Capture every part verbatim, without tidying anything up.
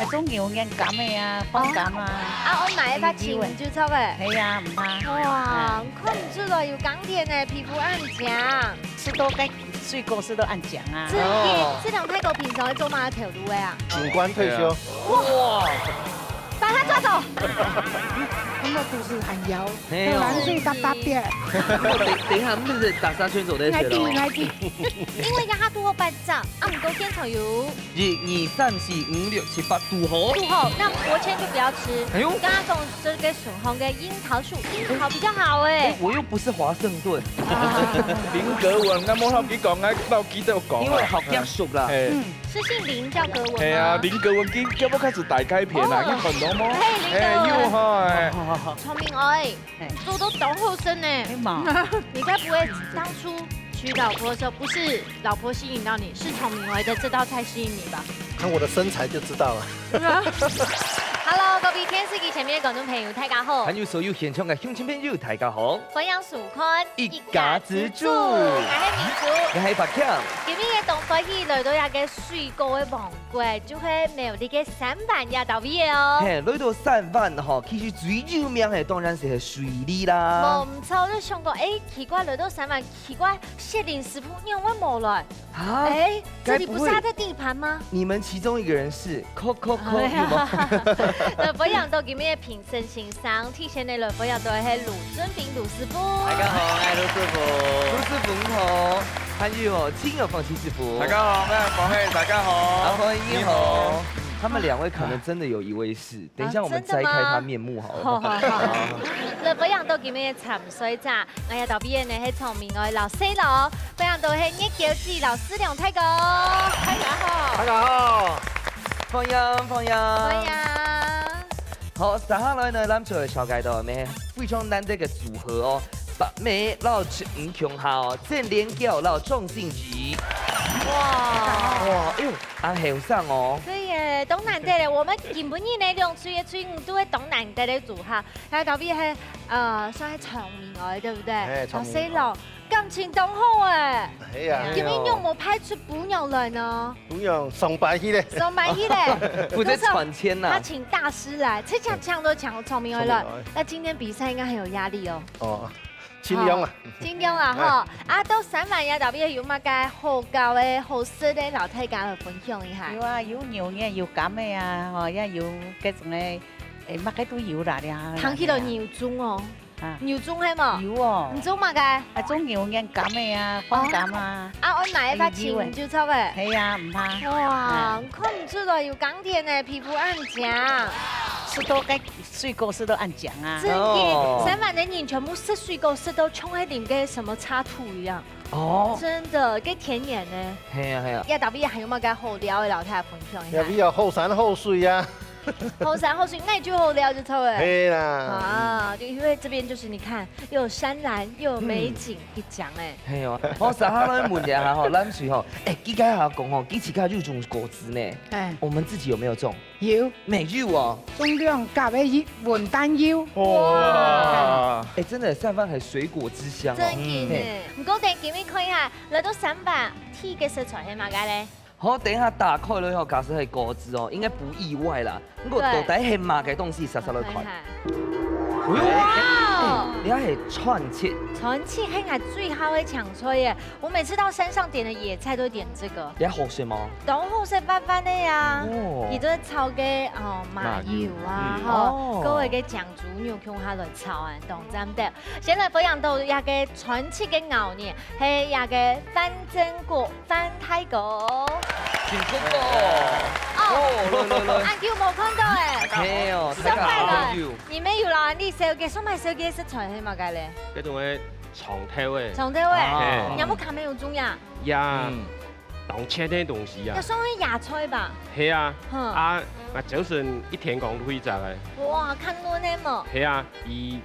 種牛眼柑个啊，番柑啊。啊，𠊎買一把青就著个。係啊，毋怕。哇，看毋出來有耕田呢，皮膚恁靚。食到該水果食到恁靚啊。真个，哦。這兩大哥平常在做麼个頭路个啊？警官退休。哇！把他抓走。他們都是很搖，哎呦。很難睡搭搭邊。等，等一下，我們是打沙圈走的來去，來去。因為他都會辦帳，啊，毋過現場有一二三四五六七八，堵好。堵好，那伯謙就不要吃。哎呦。剛剛講這個選項的櫻桃樹，櫻桃比較好哎。哎，我又不是華盛頓。林格文，𠊎無好佢講，𠊎老記得講啊。因為好夾熟啦。哎。嗯。是姓林叫格文嗎？係啊，林格文今今日開始大改變啦，哦。你看到無？嘿，林格文。哎，有哈，哎。聰明哦，哎。 嘿。做到當好食呢。哎媽。你該不會當初娶老婆的時候，不是老婆吸引到你，是草民圍的這道菜吸引你吧？看我的身材就知道了。Hello，各位電視機前面的觀眾朋友，大家好。還有所有現場的鄉親朋友，大家好。歡迎收看一家之煮。𠊎係明珠。𠊎係白強。今日个當歡喜來到這個水果个王國，就係苗栗个三灣這搭位个哦。嘿，來到三灣吼，其實最有名个當然係水梨啦。無錯，就想講，哎，奇怪，來到三灣，奇怪，雪玲師傅仰會無來？啊？哎，這裡不是他的地盤嗎？該不會你們其中一個人是扣扣扣，哎呀。有嗎？那不曉得今日个評審先生，提前个來，不曉得係盧俊斌盧師傅。大家好，𠊎係盧師傅。盧師傅你好，還有哦，親友放棄師傅。大家好，我係方黑，大家好。阿峰你好。你好。他們兩位可能真的有一位是 等一下我們摘開他面目好了。啊，真的嗎？好，好，好。來，歡迎到今日个參賽者，𠊎這搭位呢係聰明个老細佬，歡迎到係月嬌姊摎思良大哥。大家好。大家好。歡迎，歡迎。歡迎。好，接下來呢，咱就來紹介到呢非常難得个組合哦，白眉摎七五共下哦，鄭連嬌摎莊信怡。哇。哇，哎呦， 恁後生哦。對耶，當難得咧。我們今晡日呢，兩隊个隊伍都係當難得个組合。還有特別係，呃，算係聰明个，對不對？哎，聰明个。老細佬，感情當好哎。係啊。今晡日有無派出餔娘來呢？餔娘上擺去咧。上擺去咧。負責賺錢吶。他請大師來，這搶搶都搶聰明个來。聰明个。那今天比賽應該很有壓力哦。哦。 盡量啊。好，盡量啊，哎。吼。啊，到三灣這搭位有麼个好搞个、好食个，摎大家來分享一下。有啊，有牛眼，有柑仔啊，吼，也有各種个，誒，麼个都有啦，這樣。聽起來牛糉哦。啊。牛糉係無？有哦。你種麼个？啊，種牛眼、柑仔啊，番柑啊。哦。啊，𠊎買一把青就著个。係啊，毋怕。哇，啊。看毋出來有耕田呢，皮膚恁靚。食到該 水果食到恁靚啊。真个，哦。三灣个人全部食水果，食到像該啉个什麼茶土一樣。哦。真的，該天然呢。係啊，係啊。這搭位還有麼个好尞个，摎大家分享一下。這位有好山好水啊。好山好水，那就好尞就著了。係啦。啊，就因為這邊就是你看，又有山崙，又有美景，嗯。一講哎。係哦，好，接下來問一下吼，藍水吼，哎，佢該下講吼，佢自家有種果子呢。哎。我們自己有沒有種？ 有。沒有哦。種兩甲个一文旦柚。哇。哎，真的，三灣係水果之鄉哦。真个呢。嘿。毋過等今日看一下，來到三灣，第一个食材係麼个咧？好，等一下打開來以後，假使係果子哦，應該不意外啦。不過到底係麼个東西，煞煞來看。看一下。哎呦，哇哦！哎，你看係川七。川七係𠊎最好个青菜耶。 我每次到山上點的野菜都會點這個。也好食嗎？當好食，滑滑个呀。哦。佢都炒个，哦，麻油啊，麻油。嗯。吼，哦。過一個醬豬肉共下來炒啊，當讚得。先來分享到這個川七个鰻魚，係這個番珍果番大哥。辛苦哦。哦。哦，來，來，來。恁久無看到欸。係哦，大家好。上擺來，你們有摎𠊎兜紹介，上擺紹介食材係麼个咧？這種个 長豆仔。長豆仔，啊。嘿。若屋下面有種呀？呀，嗯。當甜个東西啊。該算係野菜吧？係啊，嗯。啊，𠊎朝晨一天光都去摘个。哇，較嫩个無？係啊，佢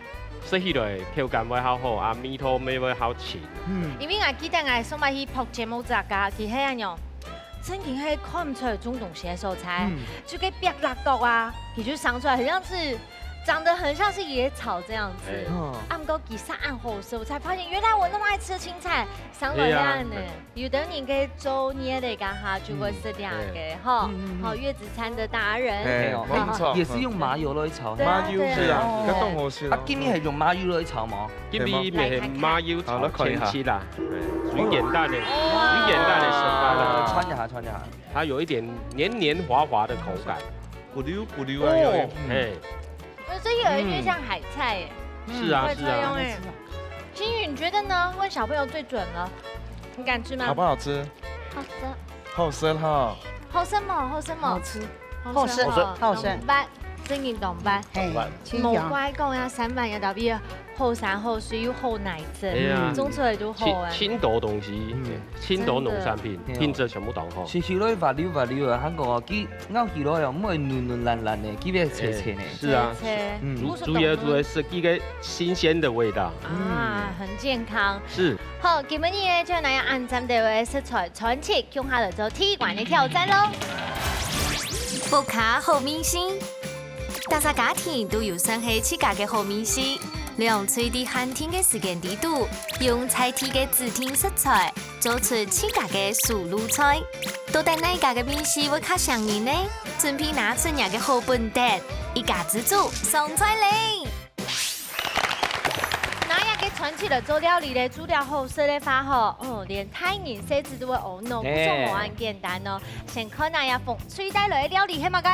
食起來口感會較好，啊，味道乜會較清。嗯。因為𠊎記得𠊎上擺去拍節目這個，佢係恁樣，真經係看毋出來種東西个所在，嗯。就該壁角角啊，佢就生出來，好像是長得很像是野草這樣子。哎。嗯。啊，毋過其實恁好食，我才發現原來我那麼愛吃青菜，想到這樣呢。對呀。有的人可以週年的，剛好就會吃這樣的，嗯。哈，嗯，嗯，嗯。好，月子餐的達人。哎，哦，沒錯。也是用麻油來炒。對啊，麻油，對啊。是啊，哦。該當好食啊。啊，今日係用麻油來炒嗎？今日乜係麻油炒青菜啦，好，來看一下。哎，最簡單的，哇。最簡單的食法啦。哦，穿一下，穿一下。它有一點黏黏滑滑的口感。不溜不溜啊，哦。有一點，嗯。哎。呃，這有一些像海菜耶。嗯。是啊，是啊。會這樣耶。星宇，你覺得呢？問小朋友最準了，你敢吃嗎？好不好吃？好吃。好食哈。好食無？好食無？好食。好食。好食。好食。當讚，真个當讚。嘿，當讚。無怪講啊，三萬也特別好山好水又好耐食，哎呀，種出來都好啊。青，青島東西，嗯。青島農產品，真的。品質全部當好。食起來滑溜滑溜啊，還過啊，佢咬起來哦，毋會軟軟爛爛的，佢會脆脆呢。哎，是啊。脆脆。嗯。主，主要，主要係佢个新鮮的味道。啊，很健康。是。好，今晡日呢，就來用恁讚个食材，川七 共下來做第一關个挑戰囉。屋下好味緒，逐儕家庭都有算係自家个好味緒，兩隊在限定个時間裡肚，用在地个指定食材，做出自家个手路菜。到底哪一家个味緒會較餳人呢？準備拿出若个好本事，一家之煮上菜咧！ 拿這个川七來做料理咧，煮了好食个話吼，哦，連大人細子都會𧩣腦，嘿。不錯，無恁簡單哦。先看啊，這紅隊帶來个料理係麼个？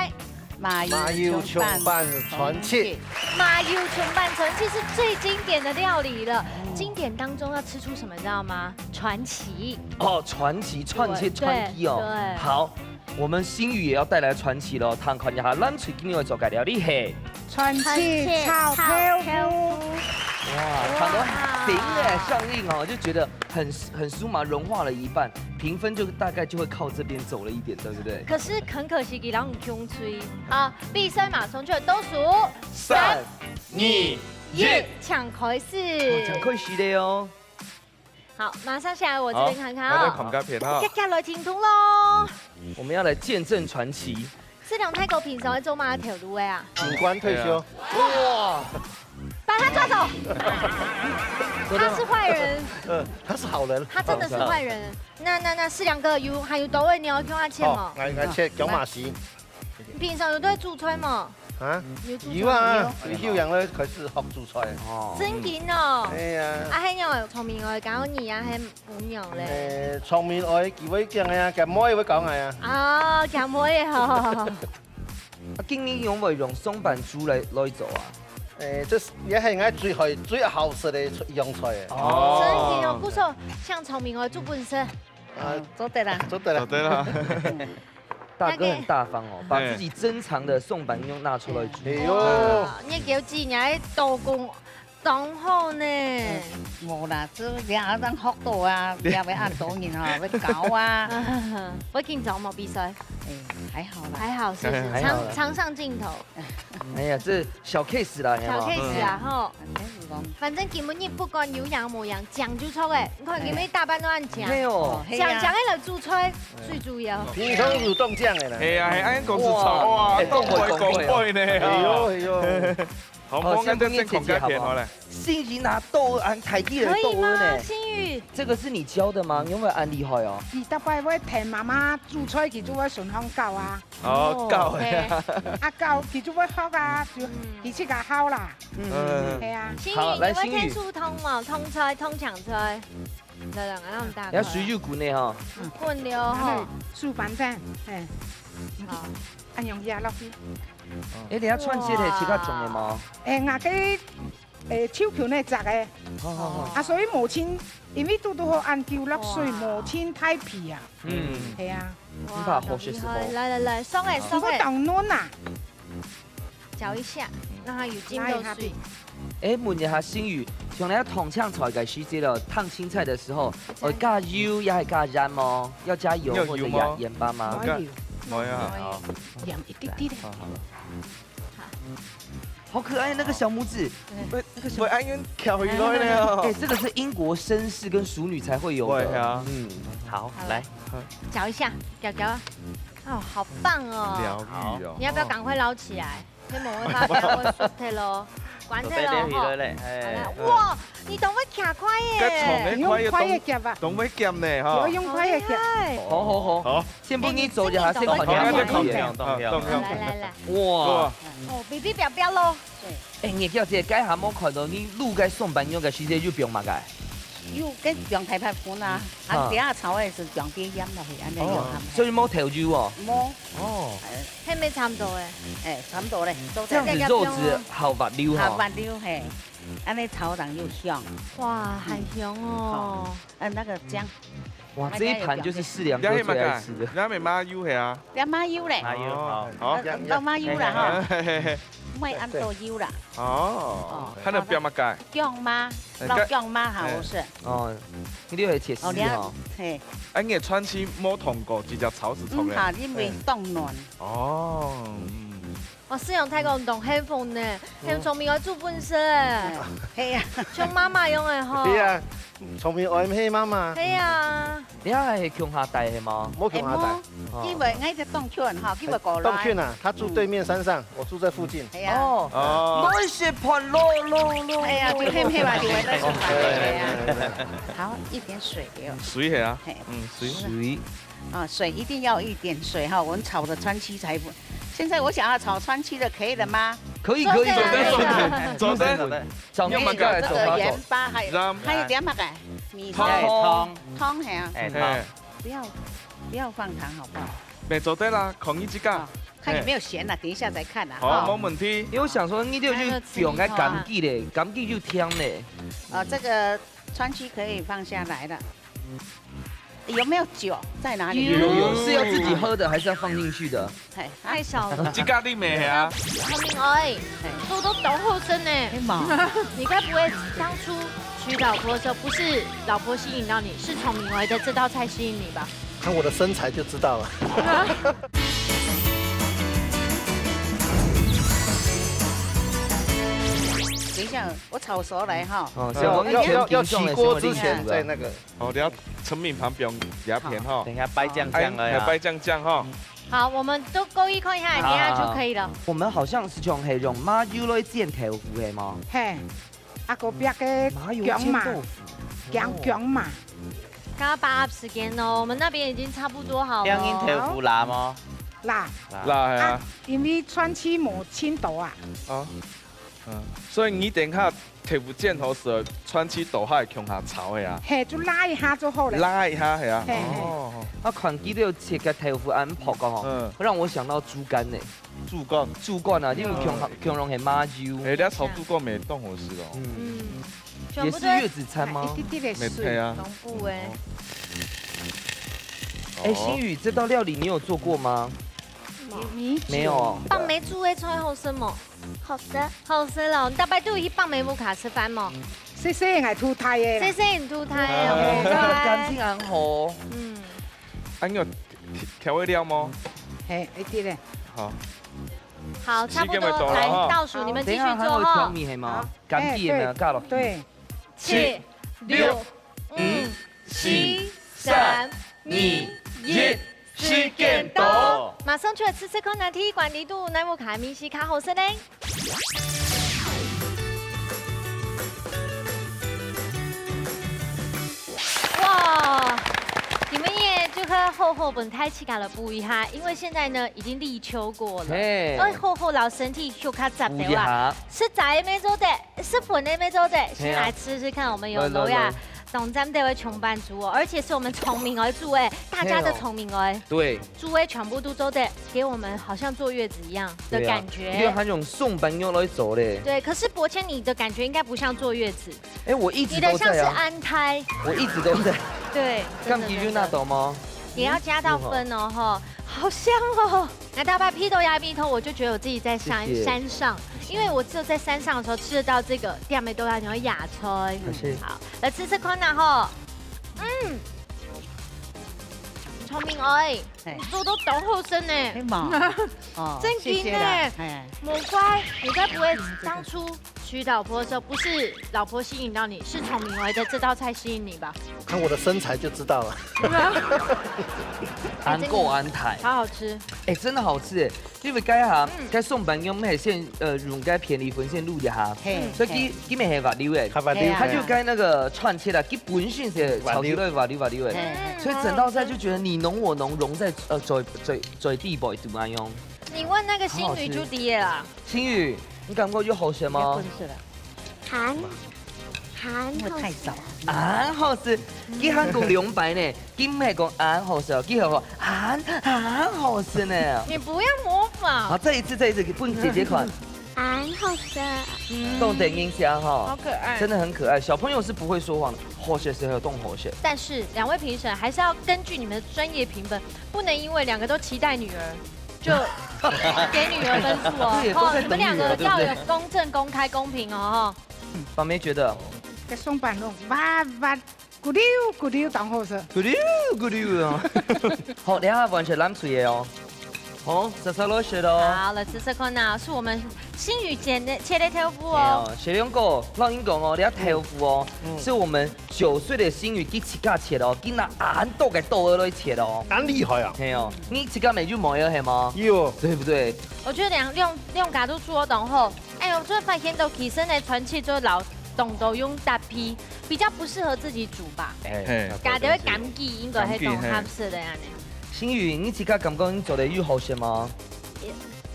麻油麻油蔥粄蔥粄川七。川七。麻油蔥粄川七是最經典的料理了。嗯。經典當中要吃出什麼，你知道嗎？傳奇。哦，傳奇，川七，對，川七哦。對，對。好， 我們星宇也要帶來傳奇囉，聽看一下，藍隊今日愛做个料理係川七炒豆腐。哇，看到很頂欸，哇。上映哦，就覺得很，很酥嘛，融化了一半，評分就大概就會靠這邊走了一點，對不對？可是很可惜，佢兩兄弟。好，比賽馬上就要倒數，三、二、一，請開始。哦，請開始了喲。 好，馬上下來我這邊看看哦。好，來到旁邊片哈。遽遽來停動囉。我們要來見證傳奇。世良大哥平常在做麼个頭路的啊？警官退休。哇！把他抓走。他是壞人。呃，他是好人。他真的是壞人。那，那，那世良哥有，還有多位你要用他切嗎？哦，來，來切，講馬西。 你平常有在煮菜無？啊？有煮菜無？有啊，退休以後開始學煮菜。哦。真緊哦。哎呀。啊，還有，聰明愛教你啊，還有娘咧。誒，聰明愛佢會講个啊，佢妹會講个啊。哦，佢妹吼。啊，今日仰會用松板豬來，來做啊？誒，這係，也係𠊎最好，最好食个一樣菜啊。哦。真緊哦，故所像聰明愛煮本事。啊，做得啦。做得啦。做得啦。大哥很大方哦，把自己珍藏的松板用拿出來煮。哎喲。哇，你叫姊妹多功當好呢。無啦，這兩人學到啊，兩位恁多人吼，會教啊。會緊張無比賽？哎，還好啦。還好，是不是？還好啦。常，常上鏡頭。哎呀，這小case啦，小case啊，吼。 反正今晡日不管有贏無贏，靚就著欸。你看今晡日打扮到恁靚，係哦。靚靚个來煮菜，最主要。平常有當靚个啦。係啊，係，恁樣講就著。哇，哎，講會，講會哦。講會呢。哎喲，哎喲。好，好，我們再先看該片好了。心怡拿刀恁大力个刀呢。可以嗎，心怡？這個是你教的嗎？你有沒有恁厲害哦？佢逐擺會聽媽媽煮菜，佢就會順風教啊。 哦，哦，教个啊。嘿。啊，教，佢就會學啊，就，嗯。佢自家學啦。嗯。係啊。心怡，好，來，你會聽書通無？心怡。通菜，通青菜。來，來，來，我們大哥。要水就滾的哈。滾了吼。啊，對，煮飯先，嘿。好。啊，用這落去。哎，等下川七係自家種个無？哎，𠊎个，哎，手球那摘个。好，好，好。啊，所以無清，因為堵堵好恁久落水，哇。無清太皮啊。嗯。係啊。 哇，你把好些時候。當厲害。來，來，來，爽欸，爽欸。不過當嫩啊。攪一下，讓它有浸到水。來，下邊。哎，問一下心怡，像你燙青菜个時節了，燙青菜的時候，愛加油也係加鹽嗎？要加油或者鹽，要油嗎？鹽巴嗎？無加。無呀。無呀。好。鹽一滴滴的。好，好。 好可愛，那個小拇指。對。那個小，會恁樣翹起來呢哦。哎，這個是英國紳士跟淑女才會有的。會啊。嗯，好，好，來。攪一下，攪攪。哦，好棒哦。療癒哦。你要不要趕快撈起來？你無辦法，會熟忒咯，關忒咯吼。好了，哇，你當會徛快耶！該長个快个，用快个夾啊，當會夾呢吼。要用快个夾。好厲害。好好好，好，先幫你做一下，先看一下。好，好，好，好，好。來來來，哇，哦，比比表表咯。哎，你小姐，該下無看到你滷該松板肉个時節有放麼个？有，該放大白粉啊，啊，等下炒个時放點鹽落去，安尼就好。所以無豆油哦。無。哦。 係毋係差毋多誒？哎，差不多咧，都在。這樣子肉質好滑溜哈。好滑溜，嘿，安尼炒當有香。哇，很香哦。嗯，那個薑。哇，這一盤就是四兩哥最愛吃的。這係麼个？這係麻油係啊？這麻油咧。麻油，哦，好。好。呃，落麻油啦哈，嘿嘿嘿。莫恁多油啦。哦，還能放麼个？薑嫲，哎，落薑嫲好食。哦，你就會切絲哦。哦，嘿。哎，你个川七無燙過，直接炒就燙了。嗯，好，因為凍卵。 哦，嗯。哇，四兩大哥當幸福呢，還有聰明愛煮飯食誒。係啊。像媽媽樣誒吼。係啊，聰明愛係媽媽。係啊。你還係共下大係嗎？無共下大。因為𠊎在東區哈，佢會過來。東區啊，他住對面山上，我住在附近。係啊。哦，哦。我是盤咯咯咯。哎呀，就係係嘛，就係在上班，對啊。好，一點水給我。水係啊，嘿。嗯，水。水。 啊，水一定要一點水哈，我們炒的川七才不。現在我想要炒川七的，可以了嗎？可以可以，做得做得做得。做得。找那個這個鹽巴，還有還有點麼个？米湯。湯。湯係啊。哎，湯。不要不要放糖好不好？沒做得啦，看你自家。哦，看有沒有鹹啦，等一下再看啦。好，哈。沒問題。因為我想說，你就就放該枸杞咧，枸杞就甜咧。啊，這個川七可以放下來了。 有沒有酒在哪裡？有有，是要自己喝的還是要放進去的？嘿，太少了。自家裡面係啊。聰明愛，做到當好食呢。哎媽。你該不會當初娶老婆的時候，不是老婆吸引到你，是聰明愛的這道菜吸引你吧？看我的身材就知道了。等一下，我炒熟來哈。哦，要要要起鍋之前再那個。 哦，你要盛面盤放這片哈。等一下擺醬醬了呀。哎，擺醬醬哈。好，我們都勾一塊一下，等一下就可以了。我們好像係像係用麻油來煎豆腐係嗎？嘿，啊，個別个薑嫲，薑薑嫲。剛剛把握時間哦，我們那邊已經差不多好了哦。兩人豆腐辣嗎？辣。辣呀。啊，因為川七無青豆啊。啊。 嗯，所以你等下豆腐煎好時，川七豆下共下炒个啊。嘿，就拉一下就好了。拉一下係啊。嘿嘿。哦。啊，看佢兜切个豆腐恁薄个吼，嗯。會讓我想到豬肝呢。豬肝。豬肝啊，因為共共樣係麻油。哎，你炒豬肝乜當好食哦。嗯。嗯。也是月子餐嗎？一滴滴个水，沒配啊。同步哎。哎，心宇，這道料理你有做過嗎？沒有哦。放梅煮个菜好食無？ 好食。好食咯，你逐擺都有去放梅屋下食飯無？細細个𠊎渡大个啦。細細个渡大个哦。哦，這個感情很好。嗯。啊，你有調味料嗎？嘿，一滴咧。好。好，差不多，來，倒數，你們繼續做哈。等一下還有調味係嗎？好。枸杞有沒有？哎，對，加落去。對。七、六、五、四、三、二、一。 時間到。馬上就來試試看啊，第一關裡肚哪屋下个味緒較好食呢？哇，今晡日就係好好分大自家來補一下，因為現在呢已經立秋過了，嘿。愛好好摎身體休較扎兜啊。補一下。食齋个乜做得，食葷个乜做得，先來試試看，我們有樓下 當讚个上班族哦，而且是我們聰明愛煮个，大家的聰明愛。對。煮个全部都做得，給我們好像坐月子一樣的感覺。對啊，你還用松板肉來做咧。對，可是伯謙，你的感覺應該不像坐月子。哎，我一直都在啊。你的像是安胎。我一直都在。對，真的，剛剛有拿到嗎？真的。也要加到分哦，吼，好香哦。 那大家鼻頭呀鼻頭，我就覺得我自己在山，謝謝。山上，因為我只有在山上的時候吃得到這個店个豆芽菜。謝謝。好，來試試看啊吼。嗯，聰明愛，嘿。你做到當好食呢。嘿嘛。哦，正經呢。謝謝啦，嘿。莫怪，你該不會當初娶老婆的時候，不是老婆吸引到你，是蟲鳴獒的這道菜吸引你吧？看我的身材就知道了。恁高恁大。好好吃。哎，真的好吃哎。因為該下，嗯。該上班用係先，呃，用該便利蜂先擼一下，嘿，所以佢，嘿。佢乜係滑溜个。較滑溜。係啊。佢就該那個串起來，佢本身係炒起來滑溜滑溜个。嘿，嘿。所以整道菜就覺得你儂我儂融在，呃，嘴，嘴，嘴裡背肚那樣。你問那個星宇就知了啦。好好吃。星宇，你感覺有好食嗎？別滾水了。還，還好食。因為太早。還好食，佢還講兩擺呢，佢毋係講恁好食哦，佢還講還，還好食呢。你不要模仿。好，再一次，再一次，分姐姐看。還好食。嗯。動等音響哈，好可愛。真的很可愛。小朋友是不會說謊的，好食係有動好食。但是兩位評審還是要根據你們的專業評分，不能因為兩個都期待女兒，就給女兒分數哦。對，都在等女兒，吼，你們兩個要有公正、公開、公平哦，吼。對不對？對不對？寶貝覺得？該上班攏哇哇，咕溜咕溜當好食。咕溜咕溜啊。好，等下完全攬水的哦。好，莎莎來食咯。好，來試試看啊，是我們星宇姐的切的豆腐哦。哎喲，雪龍哥，老實講哦，這豆腐哦，嗯。是我們九歲的星宇佢自家切哦，佢拿恁多个刀仔來切哦。恁厲害啊！係哦，你自家買就買了係嗎？有。對不對？我覺得兩，兩，兩家都做得當好。哎喲，我突然發現到其實呢，傳統做老東都用搭配，比較不適合自己煮吧。哎，嘿。家己會感覺應該係當合適的恁呢。感覺，嘿。星宇，你自家感覺你做得有好食嗎？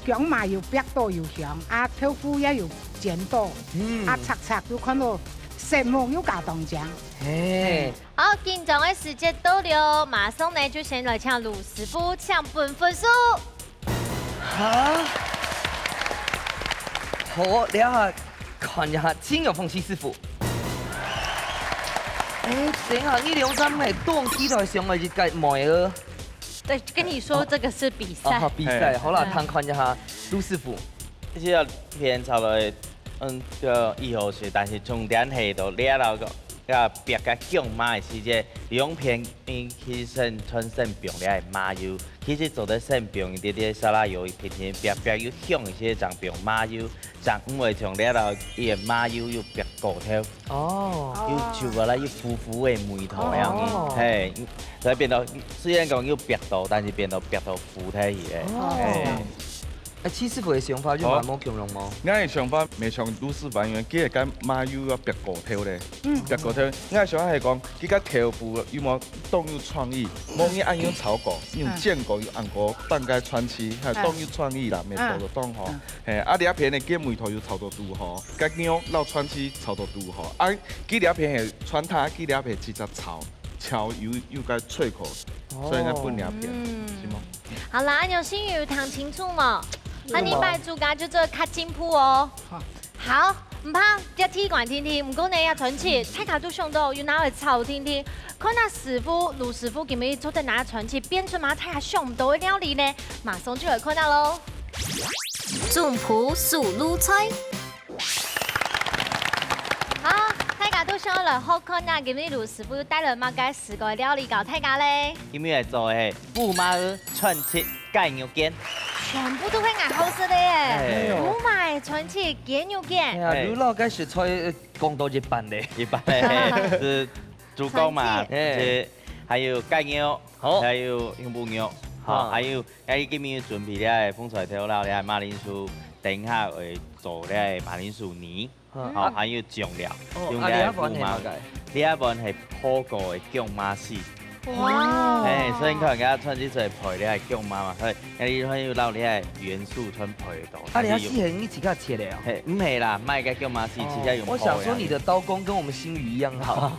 薑嫲有煏到有香，啊，豆腐也有煎到，嗯。啊，赤赤又看到色目又加當靚。嘿。好，緊張的時間到了，馬上呢就先來請盧師傅請分分數。哈？好，這下看一下，請有鳳喜師傅。哎，等一下，你兩三个動機都想要一個妹兒。 對，跟你說這個是比賽。哦，比賽，嘿。好啦，嗯。聽看一下，盧師傅。其實啊，片炒落去，嗯，就已好食，但是重點係到這摎个，个煏个薑嫲个時節，兩片，嗯，其實先先放這个麻油，其實做得先放一點點沙拉油，一片片煏煏又香一些，正放麻油。 正毋會像這摎佢个麻油又煏過頭，哦。又臭啊啦，又苦苦个味道樣哦。嘿，所以變到雖然講又煏到，但是變到煏到苦忒去个。哦。嘿。哎，徐師傅个想法有無共樣無？𠊎个想法無像盧師傅，因為佢个麻油要煏過頭咧。嗯。煏過頭，𠊎个想法係講，佢个豆腐有無當有創意，無你恁樣炒過，用煎過又恁過，半個川七，還當有創意啦，味道就當好。嗯。 嘿，啊，這片个雞味道又炒到拄好，該肉摎川七炒到拄好。啊，佢這片係川塔，佢這片直接炒，炒又，又該脆口，哦。所以該分這片，嗯。是無？好啦，恁樣星宇有聽清楚無？有無？下二擺自家就做較進步哦。好。好，毋怕，這題目定定，毋過呢，愛傳奇，大家都想到有哪位炒定定，看下師傅，盧師傅今日做得拿傳奇變出麼个大家想毋到个料理呢？馬上就來看下咯。 總鋪手路菜。好，大家都想來學看啊，今日盧師傅帶來麼个時个料理教大家咧？今日來做个係烏麻油川七雞肉卷。全部都係恁好食个耶！哎喲。烏麻油川七雞肉卷。哎呀，哎。盧老个食材，呃，講到一半咧。一半咧，係主攻嘛，川七。哎。而且還有雞肉，好。還有胸脯肉，好，啊。還有 𠊎今日準備這个紅菜頭摎這个馬鈴薯，等一下會做這个馬鈴薯泥，嗯。好，還有醬料，哦，用這个烏麻。啊，這一碗係麼个？這一碗係烰過个薑嫲絲。哇！嘿，所以你看，佢川七出來配這个薑嫲嘛，所以你看有摎這个元素全配到。啊，你係用，係你自家切个哦？嘿，毋係啦，買个薑嫲絲，哦，直接用烰个。我想說你的刀工跟我們星宇一樣好。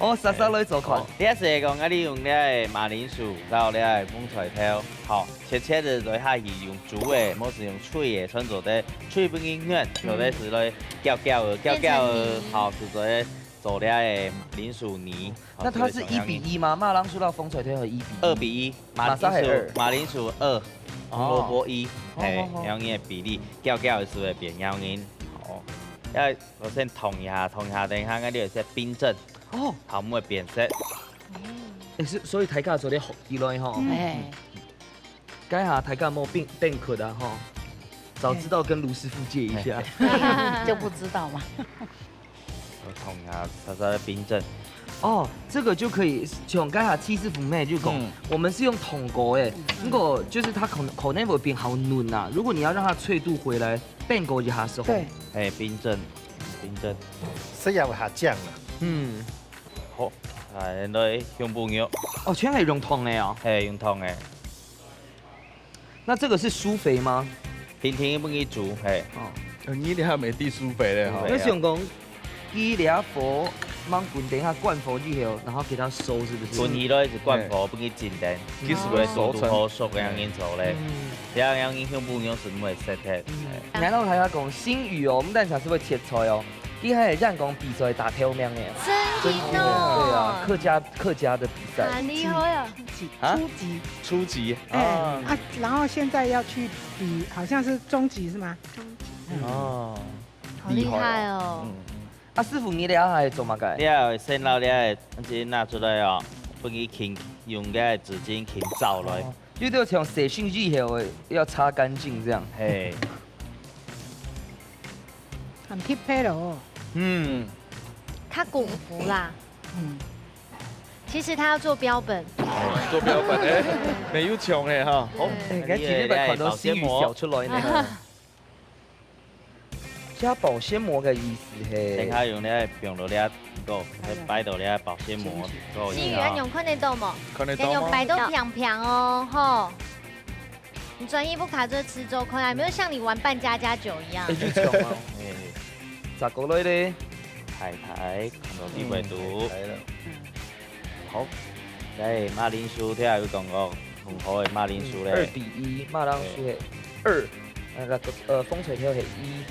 哦，莎莎來做看。哦，這係講，𠊎利用這个馬鈴薯摎這个紅菜頭，好， 切切仔來下去用煮个，無係用炊个，全做得炊分佢軟，嗯。做得係來攪攪仔，攪攪仔，變成泥。好，係做得做這个馬鈴薯泥。那它是一比一嗎？好，做得像樣。馬鈴薯摎紅菜頭係一比一？二比一，馬鈴薯，馬鈴薯二，哦。紅蘿蔔一，哦，嘿，哦，哦。恁樣个比例，攪攪仔係會變恁樣。好，愛首先燙一下，燙一下，等一下，𠊎這有些冰鎮，哦。頭毛會變色。欸，所，所以大家做得學起來吼。嗯。欸。 該下大家莫變，變屈啊吼。早知道跟盧師傅借一下。就不知道嘛。我看一下，他在冰镇。哦，这个就可以，像刚才戚师傅妹就讲，嗯我们是用桶过哎，如果就是它可能可能会变好嫩啊，如果你要让它脆度回来，变过一下时候，对，哎，冰镇，冰镇。食也會下降啦。嗯，好，来，來，香檳肉，哦，全系用桶的哦。嘿，用桶的。那这个是苏肥吗？平平分佢煮，嘿。哦，呃你哋還沒地苏肥咧哈对。那想讲，一两火，慢滚，等一下关火以后，然后给它收，是不是？滾起來是關火，分佢浸等，其實會會熟成好熟个樣做咧。嗯。這樣樣香檳肉是毋會失忒。难道还要讲新语哦？我们等一下是会切菜哦。今天也让讲比赛打头名的。真的对啊，哦，客家客家的比赛。很厉害啊！啊初级，初级哎啊啊，然后现在要去比，好像是中级是吗？哦，好厉害哦！啊，师傅，你等下还做么个？你愛先拿這个東西拿出來哦，分佢輕，用个紙巾輕掃來。哦，就像洗身以后要擦干净这样。嘿，很特別哦。嗯，他功夫啦，嗯，其实他要做标本，做標本，哎，沒有窮哎哈。好，哎，你看今天把款都新语小出来呢。加保鲜膜的意思嘿。等下用這放落這个，擺到這保鮮膜个。新语啊，你有看得到無？看得到嗎？你有擺到平平哦，吼。你轉一步卡住吃周快啊，沒有像你玩扮家家酒一樣哎，。就穷啊，哎，咋过来嘞？太太，看到地位度。來了。好，來，馬鈴薯，聽有講過，很好个馬鈴薯二咧。比一，馬鈴薯嘿，二，那个呃，風吹條嘿一。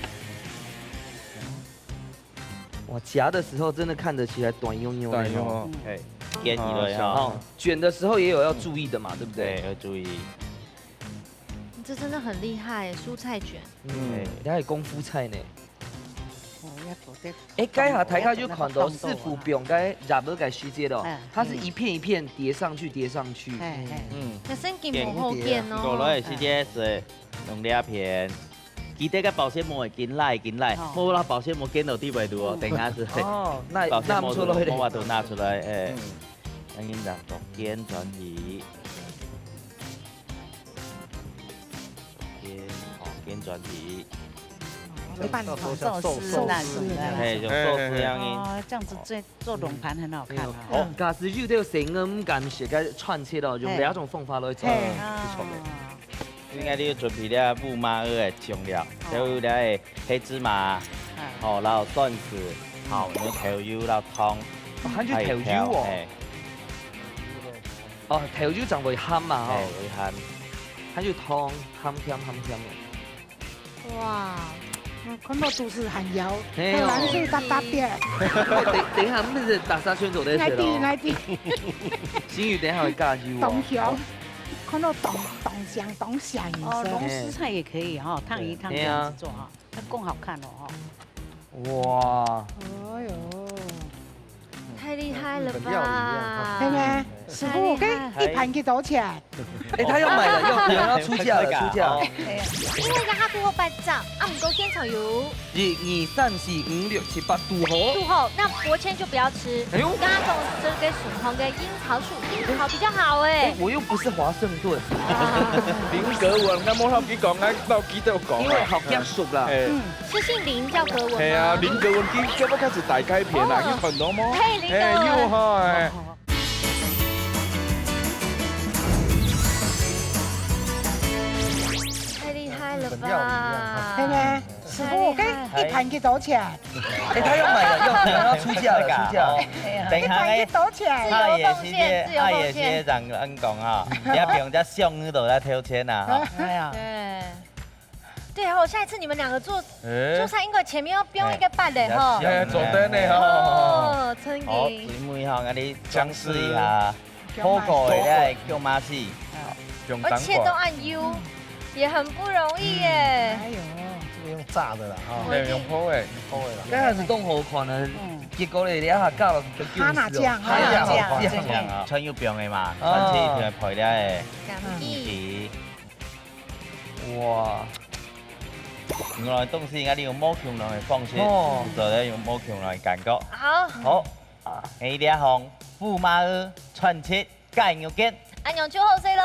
哇，夾的时候真的看得起来短悠悠的哦。短用哦。嘿，捲起來哈。哦，捲的时候也有要注意的嘛，对不对？對，要注意。你这真的很厉害耶，蔬菜卷。嗯，人家有功夫菜呢。哦，要做得。哎，該下大家就看到師傅用該夾个時節咯哎，它是一片一片疊上去，疊上去。哎哎，嗯，那生煎無好煎過哦。來个時節係用這片，記得个保鮮膜緊拉緊拉，哦莫拿保鮮膜捲到地位度哦，等下係。哦，那保鮮膜拿不出來莫話的。都拿出來，哎，等緊拿到捲轉去，捲，哦，捲轉去，拌成壽司那種的。嘿，用壽司樣呢。哦，这样子做做龙盘很好看啊。哦，假使有兜細人毋敢食个串切咯，用嘿兩種方法來做，嘿不錯的。啊，應該你要準備了烏麻蚵个醬料，還有了黑芝麻，啊吼，然後蒜絲，好，用豆油，然後糖，哦，還有豆油哦。哎，哦，豆油正會鹹嘛，哎吼，，會鹹。還有糖，鹹甜鹹甜的。哇，看到都係寒腰，哎喲冷水搭搭的。等等一下，毋係打沙圈做得來滴食咯。來滴，新宇等一下會加油哦。當香，看到當當香當香哦，的。龍鬚菜也可以哈，燙一燙這樣子做哈，那更好看哦哈。哇，哎呦，太厲害了跟料理一樣吧！對咩？師傅，太厲害該一盤幾多錢？哎，他要買了，要要要出價了，出價了。因為佢肚好飽脹，啊，毋過現場有一二三四五六七八，堵好。肚好，那伯謙就不要吃。哎呦剛剛講這個選項的櫻桃樹，櫻桃比較好哎哎。，我又不是華盛頓。林格文，我無摎佢講，我摎佢都講啊。因為好結束啦。哎，是姓林叫格文嗎？係啊，林格文今今日開始大改變啦，哦你看到無？嘿，林格文哎，有哈，哎。太厲害了跟料理一樣吧！對咩？師傅，該一盤幾多錢？哎，他要買了，要要要出價了，出價了。等下一盤幾多錢？阿爺自由奉獻自由奉獻阿爺先生恁講啊，你要用隻香都來抽籤啊，哈。哎呀，對。對哦，下一次你們兩個做做哎，菜，應該前面要標一個八的吼。哎，做得呢哈。哦，真好，的。最尾哈，𠊎哋嘗試一下，好口的來叫馬西，用而且都按油，也很不容易耶。哎呦，這個用炸的啦，哈，哎，用泡的。泡的啦。剛開始當好看呢，結果咧，你一下加落去就哈拿醬，哈拿醬，這樣啊，全有放的嘛，全係一定要配了的。感激。是。哇，原來東西應該你用無共樣个方式，哦。做得用無共樣个感覺。好。好，你這項鬍毛仔穿刺雞肉卷，恁樣就好勢咯。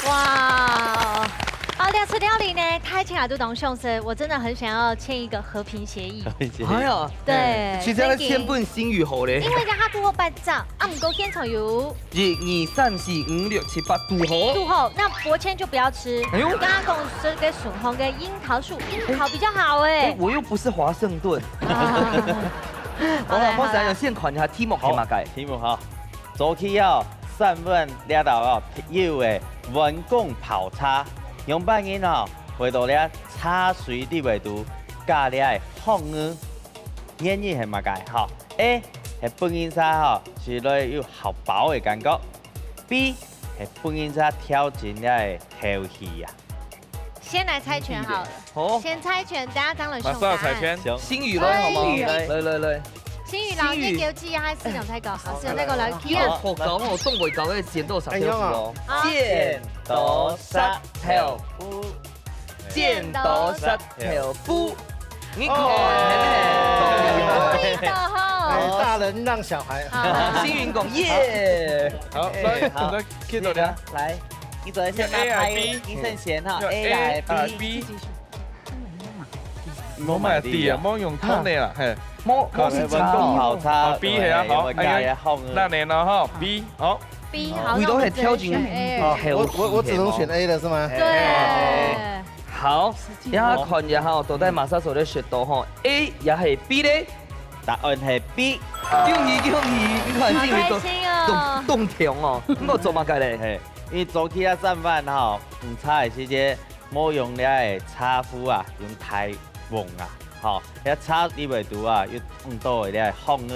哇，哦，這出料理呢，大家都當享受，我真的很想要簽一個和平協議。哎呀，對，其實要先分心宇好咧。因為他拄好八隻，啊，毋過現場有一、二、三、四、五、六、七、八，拄好。拄好，那伯謙就不要吃。哎呦。剛剛跟我說給沈紅跟櫻桃樹，櫻桃比較好哎。哎，我又不是華盛頓。啊。好啦，好啦，好啦。莫使用現款，你還題目係麼个？好，題目好。 早期哦，三碗這道哦，有个文公泡茶，仰般形哦，會到這茶水裡背肚，加這个蚵仔，原因係麼个？吼，A係分人儕吼，食落有較飽个感覺；B係分人儕調整這个敨氣啊。 先來猜拳好了。好。先猜拳，等下張倫馬上猜拳。選答案。行。心宇來，好嗎？心宇來。來，來，來。心宇老師，心宇。你叫幾下四兩太高，好，四兩太高來，好，起啊。好，好，好，東北搞个剪刀石頭布哦。哎呀。好。剪刀石頭布。剪刀石頭布。你看，哦。嘿，嘿。可以的吼。哎，大人讓小孩。好。心宇講耶。好，來，哎，好。來，看到了。來。 你做得先拿牌，A還是B？你先選哈，要A還是A還是B？B？無買D啊，無用看的啦，嘿。無，無是茶哦。好茶，哦，B係啊，好，有加一个蚵仔。哎呀，那你呢，哈，B，好。B，好，味道很挑揀，那我們只能選A了。哦，我，我，我只能選A了，是嗎？對。好，然後看一下哈，到底麼儕做得選到哈，A也係B咧？答案係B。恭喜，恭喜，你看，好開心哦。這位都，都，都強哦，你有做麼个咧？嘿。 因為早期啊，三碗吼，泡茶个時節，無用這个茶壺啊，用大甕啊，吼，這茶裡背肚啊，有當多个這个蚵仔，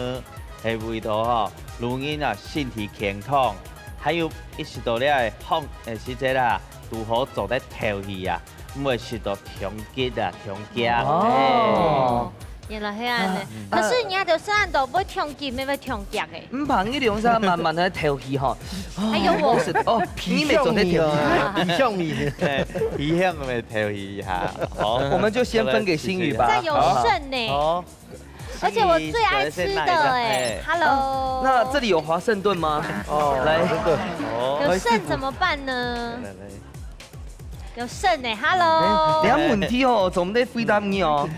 係為著吼，老人啊身體健康，還有一直到這个蚵，呃，時節啦，拄好做得敨氣啊，毋會食到傷急啊，傷驚。哦。嘿。 原來係恁呢。啊。可是你愛就食恁多，會傷急，乜會傷遽个。毋怕，你兩儕慢慢來敨氣吼。哎呦，我。哦，你乜做得敨氣。皮箱米啊，皮箱米。嘿，皮箱米敨氣一下。好。我們就先分給心宇吧。這有剩呢。好。而且我最愛吃的哎，嘿。Hello。那這裡有華盛頓嗎？哦，來。華盛頓。哦。有剩怎麼辦呢？來，來，來。 有剩呢，Hello。哎，你看問題哦，總得回答你哦。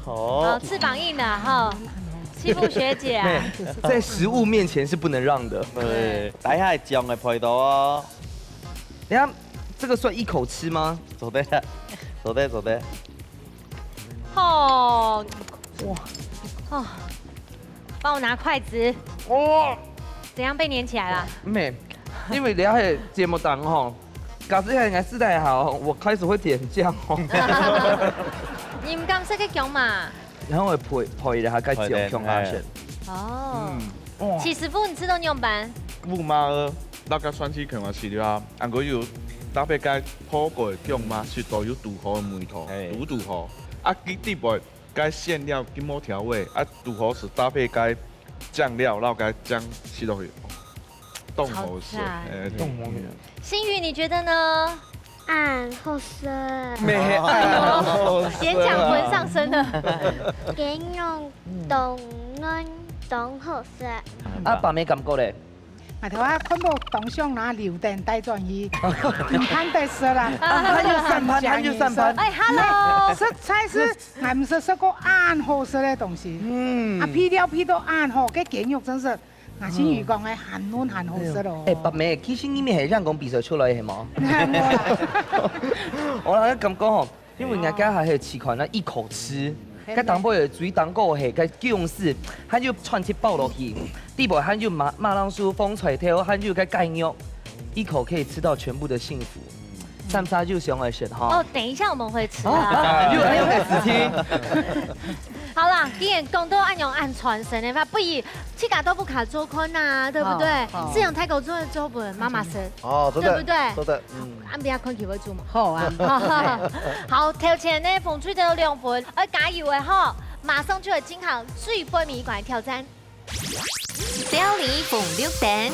好。好，翅膀硬了哈，欺負學姐啊。在食物面前是不能讓的。對，等一下醬个配到哦。等一下，這個算一口吃嗎？做得，做得，做得。吼，哇，哦，幫我拿筷子。哇，怎樣被黏起來了？沒，因為你要係節目當中吼， 假使係𠊎食得好，我開始會點醬哦。你毋敢食个薑嫲？然後會配，配一下該醬，配點，薑下去。哎。哦。嗯，哇。徐師傅，你食到仰般？烏麻个，那個酸氣肯定係啊，還過有搭配該泡過个薑嫲，食到有堵好个味道，哎。堵堵好。啊，佢底背該餡料佢無調味，啊，堵好係搭配該醬料，然後該醬食落去。 當好食，超讚。哎，當好食。心宇，你覺得呢？恁好食。咩，恁好食啊。演講魂上身了。雞肉當嫩，當好食。啊，爸妹感覺咧？𠊎頭下看到當想拿劉燈帶轉去，毋盼得食啦。啊，還有三盤，還有三盤。哎，Hello。實在係，𠊎毋識食過恁好食个東西。嗯。啊，配料配到恁好，該雞肉真係 𠊎心宇講个，還嫩還好食哦。哎，爸妹，其實你們係仰般比賽出來个無？我來感覺吼，因為人家還係試看那一口吃，嗯。該當初个水當高係該薑絲，還有串起包落去，底背還有馬，馬鈴薯、紅菜頭，還有該雞肉，一口可以吃到全部的幸福。三儕就想愛食哈。哦，等一下我們會吃啊。啊，又，又開始聽。好啦，既然講到恁樣恁傳神个話，不如自家都不卡做看啊，對不對？好，好。思陽大哥做做分媽媽食，哦，做得，對不對？做得，嗯。啊，不要看佢會做嘛。好啊。好，頭前呢，紅隊得到兩分，愛加油个吼，馬上就要進行最尾一關挑戰。料理紅綠燈。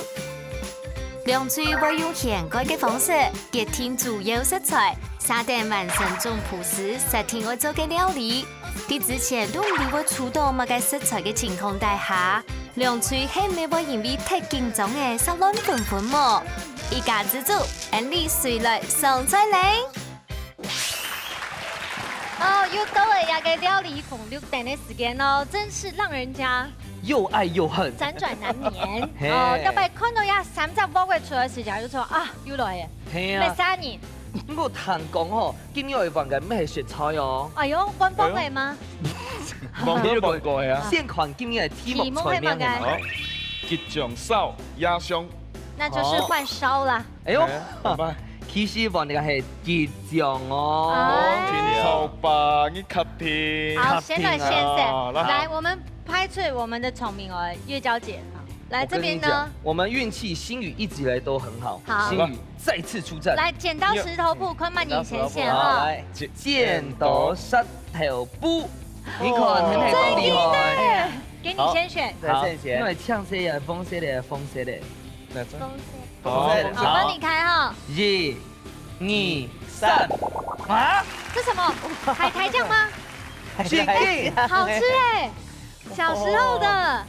兩隊會用掀蓋个方式，決定主要食材，續等完成總步時，設定愛做个料理。 在之前都毋知會出到麼个食材个情況底下，兩隊係毋係會因為忒緊張而煞亂紛紛無？一家之煮，恁樣隨來上菜咧！哦，又到了這個料理紅綠燈个時間咯，真是讓人家又愛又恨。輾轉難眠。嘿。哦，到尾看到這三隻鑊个出來時間，就說：「啊，又來了。」係啊。乜殺人。毋過聽講吼， 今日愛玩个乜係食材哦。哎喲，官方个嗎？哎喲。網友問過个啊。先看今日个題目題目係麼个？菜名係麼个？好，桔醬燒鴨胸。那就是換燒啦。哎喲，哎，怎麼辦？其實玩个係桔醬哦。哎。哦，挺好吧，你確定？好，先來，先生。確定啊，來。來，我們派出我們的聰明哦，月嬌姐。好，來，我跟你講，這邊呢？我們運氣，星宇一直以來都很好。好。星宇 再次出戰。來，剪刀石頭布，看麼人先選哈。好，來，剪，剪刀石頭布。你看，哦。很厲害。真的耶！給你先選。好。來，先選。好，因為青色个、紅色个、紅色个。哪隻？紅色。紅色个，好。好。我幫你開哈。一、二、三。啊？這什麼？海苔醬嗎？真的。好吃欸。 小時候的。哦。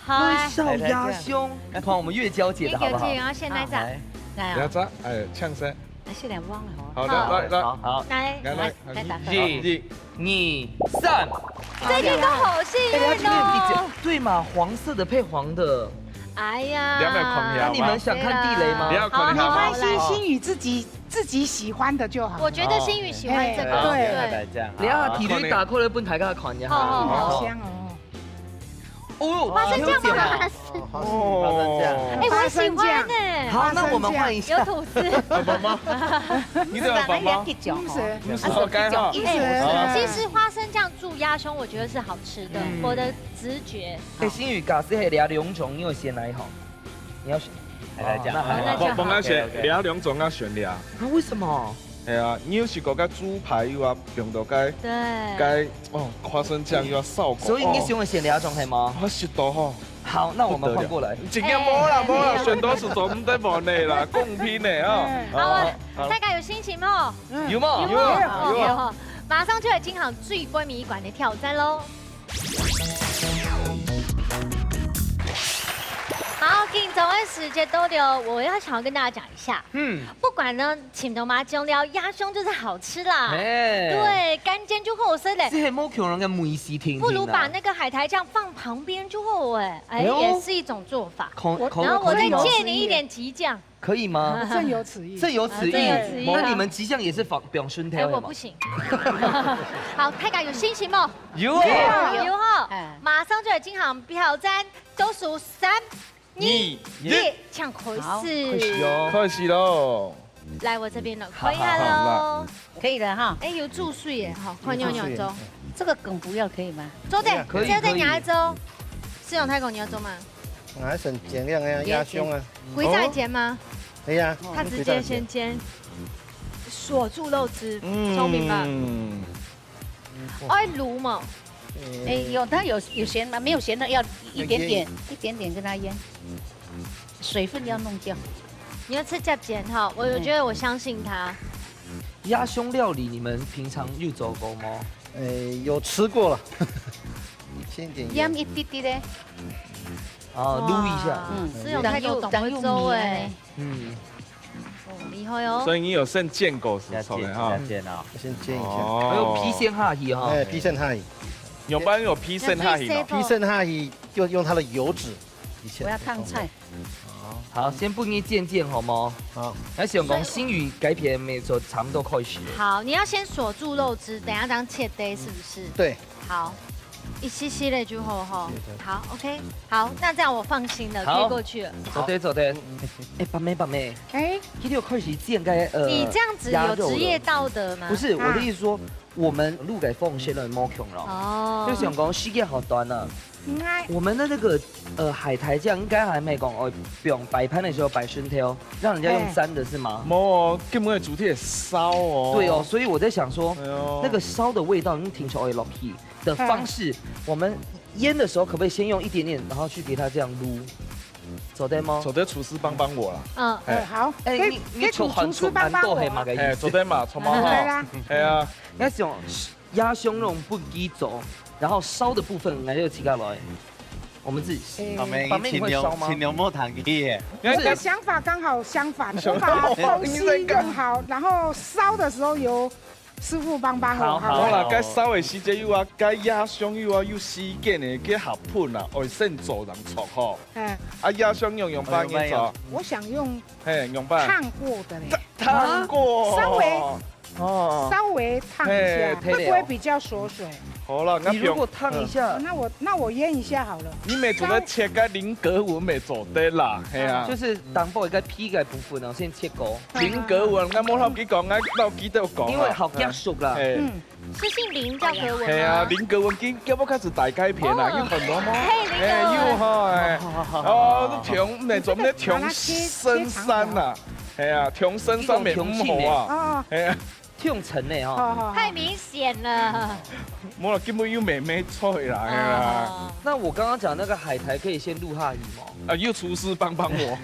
好，來。煨燒鴨胸，來看我們月嬌姐的好不好？月嬌姐，然後現在這樣。好，來。來啊。來，這，哎，嗆聲。還是兩汪了吼。好，來，好，來，來。好，好。來。來，來，來，來，打開。一、二、三。這個都好幸運哦。哎，它今天比較，對嘛，黃色的配黃的。哎呀。你要不要看一下嘛？那你們想看地雷嗎？不要看一下嘛。好，沒關係，好啦。星宇自己，自己喜歡的就好。我覺得星宇喜歡這個，哎，對。對。這樣，好。你要把地雷打開來分大家看一下。好，好，好。好香哦。 哦喲，花生醬嗎？有點啊。哦，花生，花生醬。哎，我也喜歡呢。好，那我們換一下。有吐司。爸爸媽，你的爸爸媽。不是，不是，OK哈。哎，好。其實花生醬煮鴨胸，我覺得是好吃的，嗯。我的直覺。哎，星宇，假使係這兩種，你會選哪一項？你要選，哦，那還好。那這樣好。我，我剛剛選，OK，OK。這兩種要選這。啊，為什麼？ 係啊，你有試過該豬排又啊，用到該，對。該，哦，花生醬又啊，燒過，所以你想要選這種係嗎？哦。我食到吼。好，那我們換過來。不得了。今天無啦，哎，無啦，哎，選到是總得換的啦，公平的啊。嗯。好啊，好。大家有心情無？有無？有啊，有啊。有啊。馬上就要進行最尾一關的挑戰咯。好，緊張个時節到了，我要想要跟大家講一下，嗯。不管呢，請到麻醬料，鴨胸就是好吃啦。嘿。對，乾煎就好食咧。這係無窮人个美食天堂啊。不如把那個海苔醬放旁邊就好欸，哎，哎喲。也是一種做法。看，我，看，然後我再借你一點桔醬。可以嗎？正有此意。正有此意。啊，正有此意。那你們桔醬也是放，放順帶的嗎？哎，我不行。好，大家有信心無？有啊。有，有吼。哎。馬上就要進行挑戰，倒數三、 二、一，請開始。好，開始哦。開始咯。來，我這邊了，好，可以了咯。好，好，那，可以了哈。哎，有注水耶，哈，看你有做。這個梗不要可以嗎？做得，可以，只要在你來做。可以。思陽大哥，你要做嗎？𠊎想煎兩個鴨胸啊。歸隻煎嗎？可以啊。他直接先煎，鎖住肉汁，嗯。聰明吧？ 愛滷嗎？哎，有，它有，有鹹嗎？沒有鹹的，要一點點，一點點跟它醃，水分要弄掉。你要直接煎哈，我，我覺得我相信他。鴨胸料理你們平常有做過嗎？哎，有吃過了。先點鹽。鹽一滴滴的。哦，滷一下。嗯，思陽大哥當有，當有味呢。嗯。 哦，厲害哦。所以你有先煎過係錯个哈。要煎，要煎哦。先煎一下。哦。還有皮先下去哈。哎，皮先下去。用不然有皮先下去咯。皮先下去，就用它的油脂，皮先。我要燙菜。好，先分你煎煎好無？好。那想講，星宇該片沒做，差不多開始了。好，你要先鎖住肉汁，等一下這樣切丁，是不是？對。好。一息息的就好吼。好，OK，好，那这样我放心了，可以过去了。好，做得做得。哎，八妹八妹，哎，今天有开始见该呃，你这样子有职业道德吗？不是我的意思说，我们录个风险了，莫穷了。哦，就想讲时间好短啊。应该我们的那个呃海苔酱应该还没讲哦，不用摆盘的时候摆生条，让人家用沾的是吗？没哦，根本的主题也烧哦。对哦，所以我在想说，那个烧的味道，你听说会落去。 的方式，我们腌的时候可不可以先用一点点，然后去给它这样撸？做得吗？做得厨师帮帮我啦。嗯，哎，好。哎，你你厨厨师帮帮我。哎，做得嘛，厨师帮忙。对啦。哎呀，应该是用压胸肉不给走，然后烧的部分来就自家来。我们自己。我们尽量尽量莫谈去。我的想法刚好相反，我把东西用好，然后烧的时候有 师傅帮帮我，好，好。好啦，該燒个時節有啊，該壓傷有啊，有時間个，該合盤啊，愛先做人做吼。嗯。啊，壓傷用用板个做。我想用，嘿，用板。燙過的嘞。燙過。稍微，哦，稍微燙一下，會不會比較鎖水？好了，你如果燙一下，那我那我腌一下好了。你每做得切个菱格纹，每做得啦，嘿啊。就是打破一个皮个部分哦，先切过。 菱格纹，𠊎無摎佢講，𠊎摎佢兜講。因為好夾熟啦。嗯，是姓林叫格纹嗎？係啊，菱格紋，佢佢要開始大改變啦，有很多嗎？嘿，菱格紋。有哈，哎，哦，都挺那種那挺深山呐，係啊，挺深山面唔好啊，係啊，挺沉的哈，太明顯了。無啦，根本有妹妹菜啦，係啊。那我剛剛講那個海苔可以先入下去嗎？啊，有廚師幫幫我。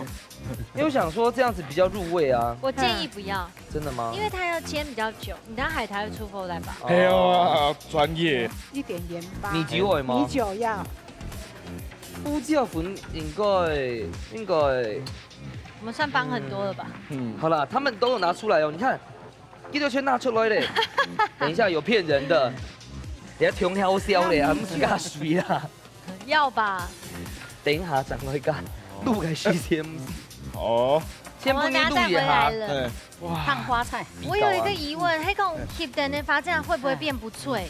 因為我想說這樣子比較入味啊。我建議不要。真的嗎？因為它要煎比較久，你等下海苔會出口來吧。哎呀，專業。一點鹽巴。米酒會嗎？米酒要。胡椒粉應該應該。我們算幫很多了吧？嗯，好啦，他們都有拿出來哦。你看，一兜全拿出來嘞。等一下有騙人的，等下挺好笑的啊，不是加水啊。 要吧？等一下正來講，錄个時間。哦，先不你錄一下。對，燙花菜。我有一個疑問，黑孔 keep 的那發這樣會不會變不脆？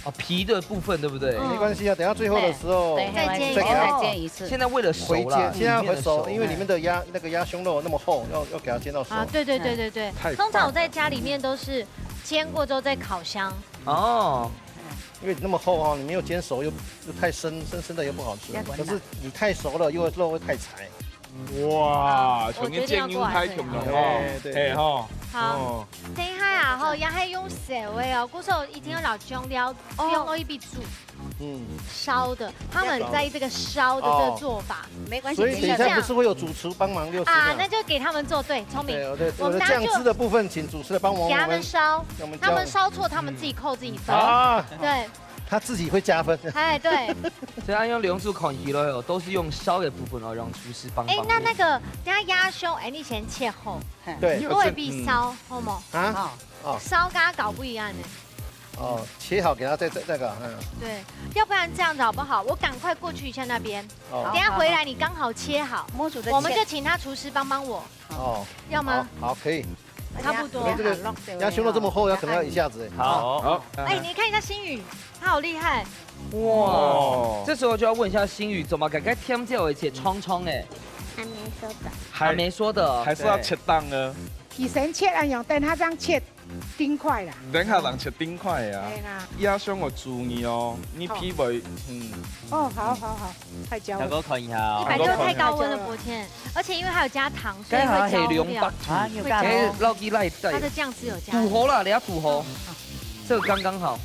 哦，皮的部分對不對？沒關係啊，等下最後的時候再煎一次。再煎一次。現在為了熟啦，現在會熟，因為裡面的鴨那個鴨胸肉那麼厚，要要給它煎到熟。啊，對對對對對，通常我在家裡面都是煎過之後再烤箱。哦。 因為那麼厚哦，你沒有煎熟又又太生，生生的又不好吃。可是你太熟了，又肉會太柴。哇，像你煎又太強了哦，哎吼。好，等一下啊吼，也係用燒个哦，故所一定要老薑料，用到一筆煮。嗯，燒的，他們在意這個燒的這個做法。沒關係，所以等一下不是會有主廚幫忙六十啊，那就給他們做，對，聰明。我們醬汁的部分，請主廚來幫忙，給他們燒，他們燒錯，他們自己扣自己分。 啊，對，他自己會加分。哎，對，所以他用兩組款起來哦，都是用燒的部分哦，讓廚師幫忙。哎，那那個等下鴨胸，哎，你先切好，對，會比燒好嗎？啊，哦，燒跟它搞不一樣的。哦，切好給他再再那個，嗯，對，要不然這樣子好不好？我趕快過去一下那邊，哦，等下回來你剛好切好，模組的，我們就請他廚師幫幫我，哦，要嗎？好，可以。 差不多。這個鴨胸肉這麼厚，要可能要一下子。好，好，哎，你看一下星宇，他好厲害。哇，這時候就要問一下星宇，做麼个該甜椒會切長長个？還沒說的。還沒說的，還是要切丁啊？佢先切恁樣，等下正切丁塊啦。等下正切丁塊啊。對啦。鴨胸有注意哦，你皮會，嗯。哦，好好好。 太焦了。大哥看一下哦。一百六太高溫了，抱歉。而且因為還有加糖，所以會焦掉。該下係兩百度，啊，有加糖。該落去來帶。它的醬汁有加。堵好啦，你要堵好，這個剛剛好。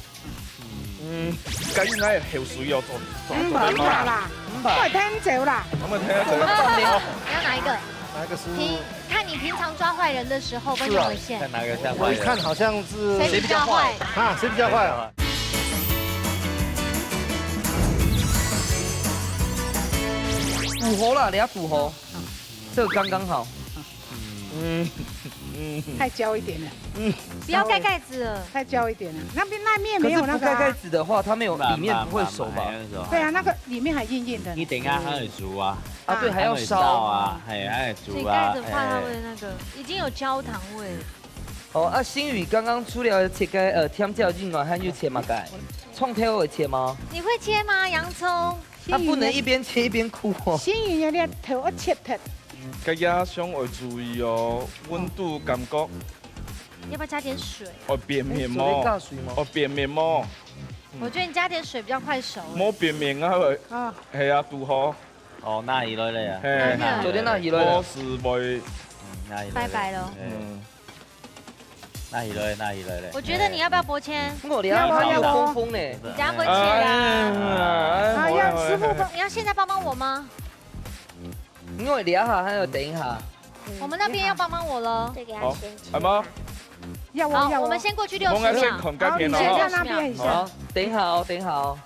嗯，該應該係後水哦，做做嗯，做得嗎？很好啦，很好。快添酒啦。我們添酒。你要哪一個？哪一個是？平看你平常抓壞人的時候，分給我一些。看哪個像壞人？我一看好像是誰比較壞？啊，誰比較壞啊？ 堵好啦，你要堵好，這個剛剛好。嗯，太焦一點了，嗯，不要蓋蓋子了。太焦一點了，那邊那面沒有那個啊。可是不蓋蓋子的話，它沒有，裡面不會熟吧？對啊，那個裡面還硬硬的。你等一下還要煮啊。啊，對，還要燒啊，還要煮啊。所以蓋子怕它會那個，已經有焦糖味了。哦，啊，星宇剛剛除了切該，呃，甜椒以外，還有切麼个？蔥頭會切嗎？你會切嗎，洋蔥？他不能一邊切一邊哭哦。心怡个頭愛切忒。个野香愛注意哦，溫度感覺。要不要加點水？哦，變面哦。哎，手裡加水嗎？哦，變面哦。我覺得你加點水比較快熟。無變面啊，啊。係啊，堵好。哦，拿起來了呀。係。拿起來。昨天拿起來了。無事會。嗯，拿起來了。拜拜咯。嗯。拿起來，拿起來了。我覺得你要不要剝籤？我的啊，要不要？它有縫縫呢。你等下會切的啊。哎呀，哎呀，啊，要師傅幫，你要現在幫幫我嗎？ 因為你要好，還有等一下。我們那邊要幫幫我咯。這個要先切好，好嗎？要哦，要哦。我們先過去六十秒。我們先看該邊哦。好，你先在那邊一下。好，等一下哦，等一下哦。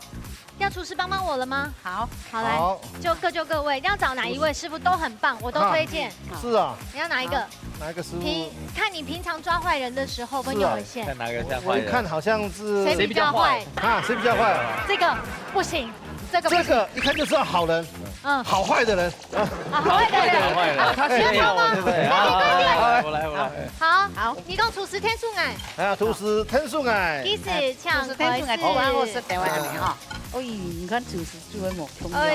要廚師幫幫我了嗎？好。好，來，好。就各就各位，要找哪一位師傅都很棒，我都推薦。啊，是啊。你要哪一個？好。哪一個師傅？平，看你平常抓壞人的時候，會不會有線？是啊。看哪個像壞人。我一看好像是誰比較壞？啊，誰比較壞啊？這個不行，這個不行。這個一看就知道好人。 嗯。好壞的人。啊，好壞的人。好壞的人。啊，他先要嗎？對不對？啊，我來，我來。好，好。你講廚師天數矮。啊，廚師天數矮。其實像廚師天數矮，好，我是台灣人哈。哎，你看廚師就會無共樣哦。哎。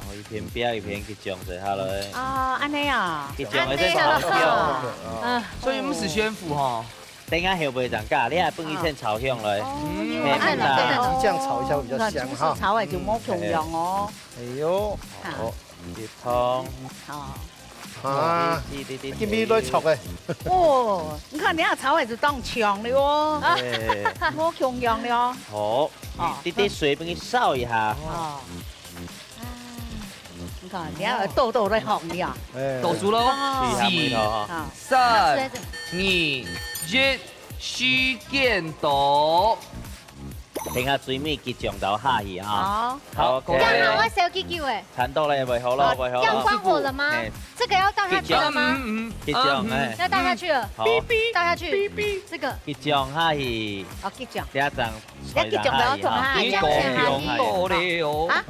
哦，一片表一片去講一下咯。哦，恁樣啊。去講一下炒香。恁樣啊。嗯。所以毋使先付吼。 等下後背正加，你還分佢先炒香來。哦，嗯，有愛了，嘿，慢慢。等下激醬炒一下會比較香哈。嗯，廚師炒的就無共樣哦。哎喲，好。好，一湯。好。啊，對，對，對，對。今日來炒的。哦，你看你看炒的就當香了哦。哎。無共樣了哦。好，哦。你，你，你水分佢燒一下。哦。 啊，你看，你看，豆豆在吼你啊。哎。倒數咯，啊。四、好。三、二、一，時間到。等下最尾激醬倒下去哈。好。好，OK。這樣好，我小雞雞喂。看到了，喂，好了，喂，好了。要關火了嗎？哎。這個要倒下去了嗎？嗯，嗯，嗯。激醬，嗯，哎。要倒下去了。好。倒下去。這個。激醬下去。哦，激醬。這樣 你激醬了，同下，你激醬下去。激醬下去。啊？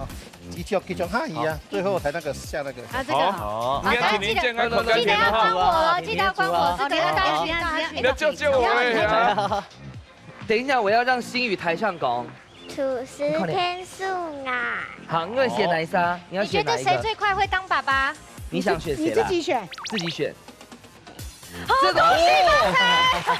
激醬，激醬下去啊，好。最後才那個下那個。啊，這個好。好。啊，你看，請你健康，來，來，來，口感記得要關火哦，記得要關火，哦，這個要倒下去，你要，倒下去。你要救救我哎呀！等一下，我要讓心怡台上講。廚師天數矮。好，你會選哪一個？你要選哪一個？你覺得誰最快會當爸爸？你想選誰啦？你自，你自己選。自己選。 好，這個，恭喜發財！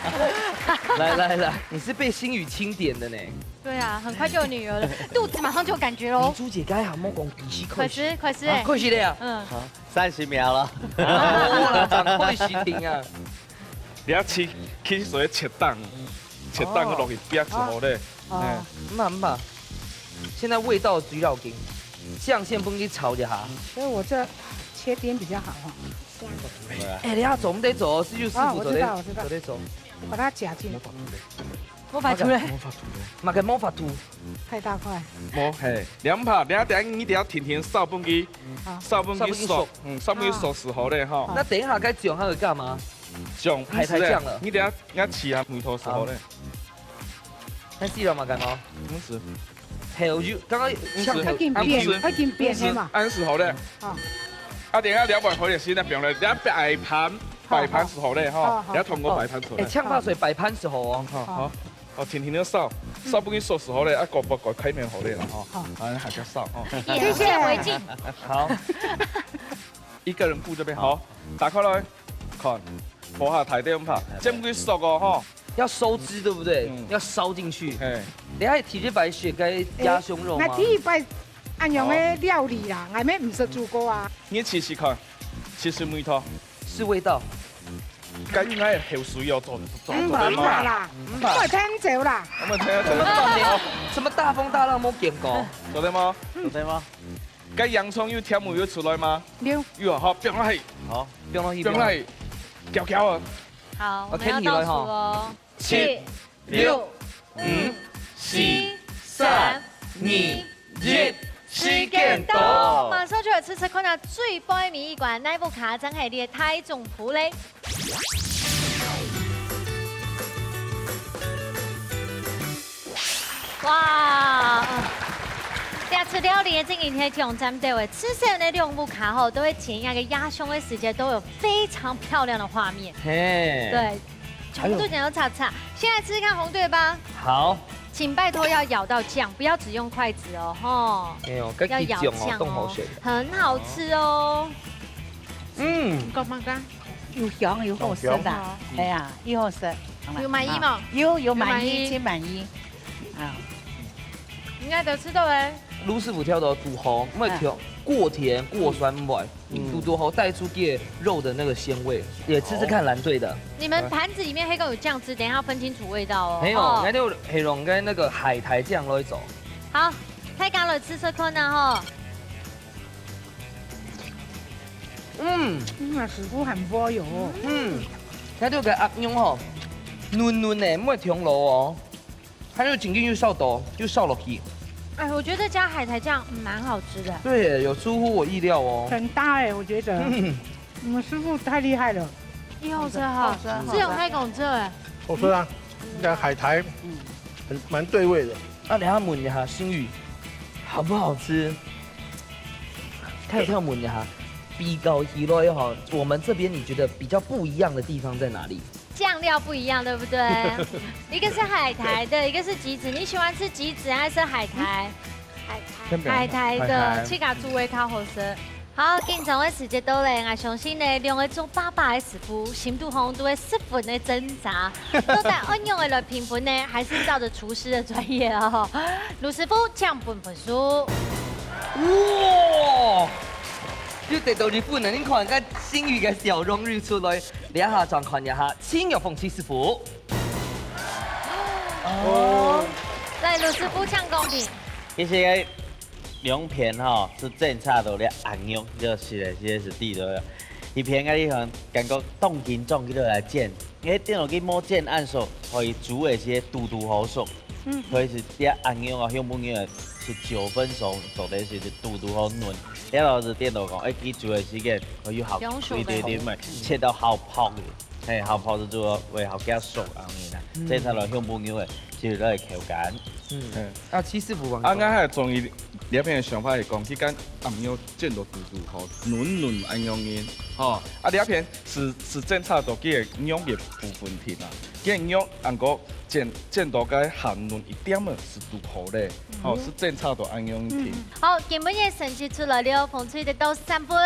哦。來，來，來，你是被心怡欽點的呢。對啊，很快就有女兒了，肚子馬上就有感覺咯。明珠姐，剛才還沒講鼻息快，快食，快食欸。啊，快食了呀。嗯。好，三十秒了。哦，掌櫃心靈啊。你要切，切水切蛋，切蛋落去煏就好咧。哦。哎。毋怕，毋怕。現在味道最要緊，醬先分佢炒一下。所以我這切丁比較好哈。 哎，你要做毋得做，係有師傅做得，哦，我知道，我知道。做得做。把它夾進。魔法圖嘞。麼个魔法圖？太大塊。無，嘿，你毋怕，你一定，你一定要定定掃分佢，好。掃分佢熟，掃分佢熟。嗯，掃分佢熟就好咧，吼。好。那等一下該醬還要幹嘛？醬，海苔醬了。你等下，你等下試下味道就好咧。好。 但是了嘛，感覺。毋係。還有就，剛剛像，毋係。愛緊煏，毋係。愛緊煏，係嘛？恁樣就好咧。啊。啊，等下了，愛好咧，先來放咧，等下擺盤，好，擺盤就好咧，吼。好，好。等下通過擺盤出來。哎，醬泡水擺盤就好哦。好，好。好，輕輕地掃，掃分佢熟就好咧，啊，蓋蓋蓋，開面好咧啦，吼。好。啊，還較掃，吼。眼見為淨。好。 一個人顧這邊，好，打開來，看，火下大點拍，這麼會熟哦，吼。要收汁，對不對？嗯。要燒進去。嘿。你還提一擺雪該鴨胸肉嗎？哎，那第一擺恁樣的料理啦，𠊎乜毋識煮過啊。你試試看，試試味道。是味道。該應該係口水哦，做，做，嗯，做得嗎？毋怕啦，毋怕啦，毋會聽走啦。我們聽走。什麼大風，什麼大風大浪無見過？做得嗎？做得嗎？ 該洋蔥有甜味有出來嗎？有。有啊，好，放落去。好，放落去，放落去，攪攪啊。好，我們要倒數哦。OK，你來哈。七、六、五、四、三、二、一，時間到。馬上就來試試看啊，最尾一關，哪一屋下正係你个大丈夫咧？ 哇！這次料理个正經係挑戰到位，至少呢兩屋下吼，都會前一個壓胸的時間都有非常漂亮的畫面。嘿。對，全部都想要擦擦。哎呦。先來吃吃看紅隊吧。好。请拜托要咬到酱，不要只用筷子哦，吼。没有，该要咬酱哦，当好食。很好吃哦。嗯，你讲么个？有香有好食啊，哎呀，有好食。有满意吗？有，有满意，有满意。真满意啊。应该都吃到哎。卢师傅调到肚好，毋会调过甜过酸，毋会。 嗯，肚肚好带出个肉的那个鲜味，也吃吃看蓝队的。你们盘子里面还有酱汁，等一下要分清楚味道哦。没有，哦。那就黑龙跟那个海苔酱落去做。好，大家来吃吃看啊吼。嗯，嗯，啊，师傅很会哦。嗯，那就个鸭肉吼，嫩嫩的，毋会香炉哦。 它就紧紧就烧到，就烧落去。哎，我觉得加海苔酱蛮好吃的。对，有出乎我意料哦。很搭哎，我觉得。嗯。你们师傅太厉害了。又好吃哈，好吃，好吃。是有开讲究哎。好吃啊，那个海苔，嗯，很，蛮对味的。那等一下问一下心宇，好不好吃？他有听我问一下，比较起来哈，我们这边你觉得比较不一样的地方在哪里？ 酱料不一样，对不对？一个是海苔的，一个是橘子。你喜欢吃橘子还是海苔？海苔。海苔的，海苔。自家煮个较好食。好，紧张个时节到了，我相信呢，两个做爸爸的师傅，心肚中都会十分的挣扎。到底要用个来评分呢，还是照着厨师的专业哦？卢师傅，请分分数。哇！又得到一分了，你看，看心宇个笑容又出来。 這下正看一下，青玉鳳七師傅。哦，來，盧師傅請講評。其實兩片吼，係爭差到這恁樣，就係个，這係對个。一片个地方，感覺當緊張，佢就來煎，因為電腦佢無煎恁熟，可以煮个係堵堵好熟。 嗯。所以係這恁樣啊，香檳肉係九分熟，熟得係堵堵好嫩。這老師顛倒講，哎，佢煮个時間，佢又好，用熟个。對對對，切到好薄个，嘿，好薄个就會好較熟恁樣啦。嗯。這才來香檳肉个，其實都係口感。嗯。嗯。啊，七師傅講，啊，𠊎還中意這片个想法係講，佢跟鴨肉煎到堵堵好，嫩嫩恁樣个，吼。啊，這片係，係爭差到佢个肉个部分定啊。佢个肉，恁過 煎，煎到該鹹嫩一點仔係堵好咧，嗯。吼，係爭差到恁樣定。嗯，好，今晡日成績出來了，紅隊得到三分，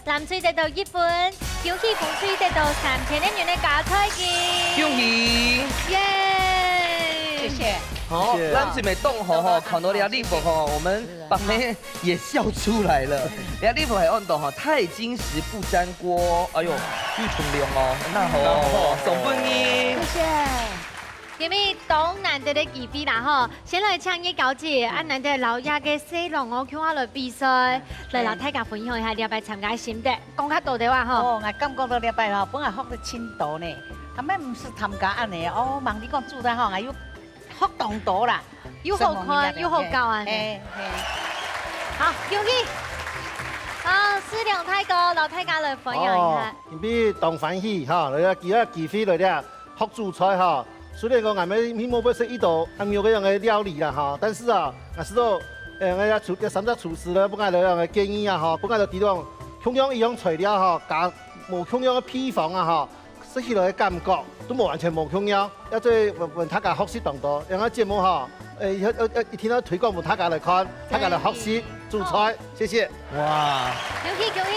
藍隊得到一分，恭喜紅隊得到三千元个加菜金。恭喜！耶！謝謝。好，謝謝。藍隊乜當好吼，謝謝。看到這禮物吼，我們 白眉也笑出來了。人家禮物還有講吼，鈦金石不沾鍋。哎喲，又重量哦，那好哦，送分你。謝謝。今日當難得个機會啦吼，先來請葉小姐，恁難得摎這个細郎哦，共下來比賽，來摎大家分享一下這擺參加个心得，講較多个話吼。哦，𠊎感覺到這擺吼，本來學得盡多呢，還毋係參加恁樣哦，望你講主持人吼，𠊎有 學當多啦。又好看，又好搞啊。嘿，嘿。好，恭喜！好，世良大哥，摎大家來分享一下。哦，今晡日當歡喜哈，來這，今日機會來這，學煮菜哈。雖然講𠊎兜係無會食一道恁樣个樣个料理啦哈，但是啊，𠊎試著，呃，𠊎這廚，這三隻廚師呢，分𠊎兜樣个建議啊哈，分𠊎兜知道，共樣一樣材料哈，加無共樣个配方啊哈， 食起來个感覺都無完全無共樣，也做分，分大家學習當多。這个節目吼，誒，要，要，要一定要推廣分大家來看，大家來學習煮菜。謝謝。哇！恭喜恭喜！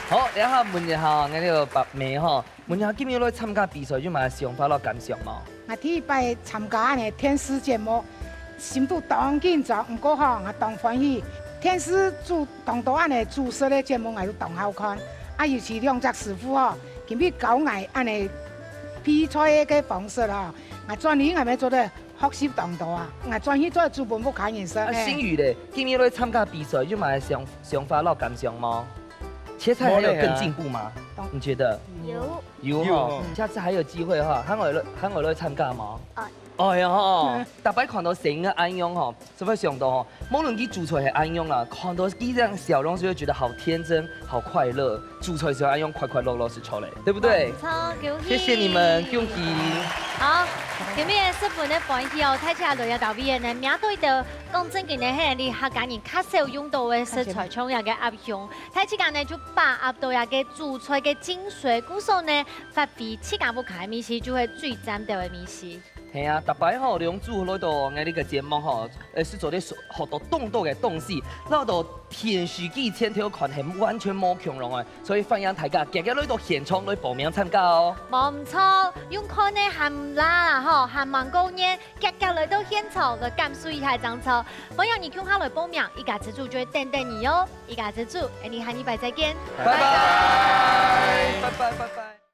好，這下問一下，𠊎這个白眉吼，問一下今日來參加比賽有麼个想法摎感想無？ 𠊎第一擺參加恁樣電視節目，心肚當緊張，毋過吼，𠊎當歡喜。電視煮當多恁樣煮食个節目，𠊎都當好看。啊，尤其兩隻師傅吼，今日教𠊎恁樣配菜个方式吼，𠊎轉去𠊎乜做得學習當多啊！𠊎轉去做得煮分屋下人食。啊，嘿。心宇咧，今日來參加比賽，有麼个想，想法摎感想無？切菜還有更進步嗎？無咧啊。你覺得？有。 有吼，有吼。下次還有機會哈，還會來，還會來參加無？哦。哎呀吼，嗯。逐擺看到細人仔恁樣吼，就會想到吼，無論佢煮菜係恁樣啦，看到佢這樣笑容，就會覺得好天真、好快樂。煮菜就恁樣快快樂樂就著咧，對不對？無錯，恭喜。謝謝你們，恭喜。好，今日个十分个歡喜哦，大家來到這位呢，面對著講真个呢，係你客家人較少用到个食材，像這个鴨胸。 大自家呢就把握到這个煮菜个精髓，故所呢，發揮自家屋下个味緒，就係最讚个味緒。係啊，逐擺吼，兩組來到𠊎這個節目吼，呃，係做得學到當多个東西，摎到電視機前頭看係完全無共樣个，所以歡迎大家遽遽來到現場來報名參加哦。無毋著，用看个還毋罅啦吼，還吂夠癮，遽遽來到現場來感受一下正著。歡迎你共下來報名，一家之煮就會等等你哦。一家之煮，𠊎等下禮拜再見。拜拜，拜拜，拜拜。